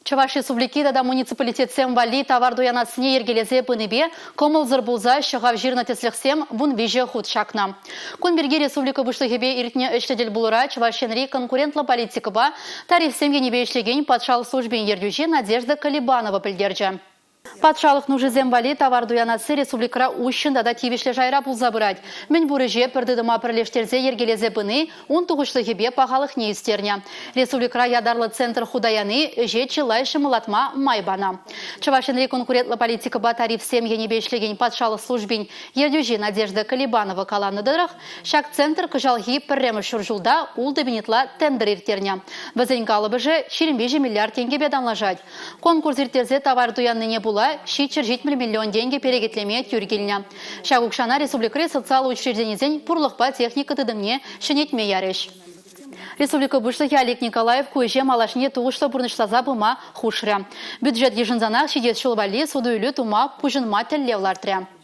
Чӑваш Республики тата муниципалитетсем валли тавар туянассине йӗркелесе пынипе кӑмӑлсӑр пулса ҫӑхав ҫырнӑ тӗслӗхсем 13 хут чакнӑ. Кун пирки республика Пуҫлӑхӗпе иртнӗ ӗҫлӗ тӗлпулура Чӑваш Енри конкурентлӑ политикӑпа тарифсем енӗпе ӗҫлекен патшалӑх службин ертӳҫи Надежда Колебанова пӗлтерчӗ. Патшалӑх нушисем валли тавар туянасси республикӑра уҫҫӑн тата тивӗҫлӗ шайра пулса пырать. Мӗн пур ӗҫе пӗр тытӑма пӗрлештерсе йӗркелесе пыни ун тухӑҫлӑхӗпе пахалӑхне ӳстернӗ. Республикӑра ятарлӑ центр хута яни ӗҫе чылай ҫӑмӑллатма май панӑ. Чӑваш Енри конкурентлӑ политикӑпа тарифсем енӗпе ӗҫлекен патшалӑх службин ертӳҫи Надежда Колебанова каланӑ тӑрӑх, Ҫак центр кӑҫалхи пӗрремӗш ҫур ҫулта 6 ытла тендер ирттернӗ. Вӗсен калӑпӑшӗ 23 миллиард тенкӗпе танлашать. Конкурс ирттерсе тавар туяннине пула 770 миллион тенкӗ перекетлеме тӳр килнӗ. Ҫак укҫана республикӑри социаллӑ учрежденисен пурлӑхпа техника тытӑмне ҫӗнетме ярӗҫ. Республика Пуҫлӑхӗ Олег Николаев ку ӗҫе малашне тухӑҫлӑ пурнӑҫласа пыма хушрӗ. Бюджет йышӑнсанах ҫитес ҫул валли суту-илӳ тума пуҫӑнма тӗллев лартрӗ.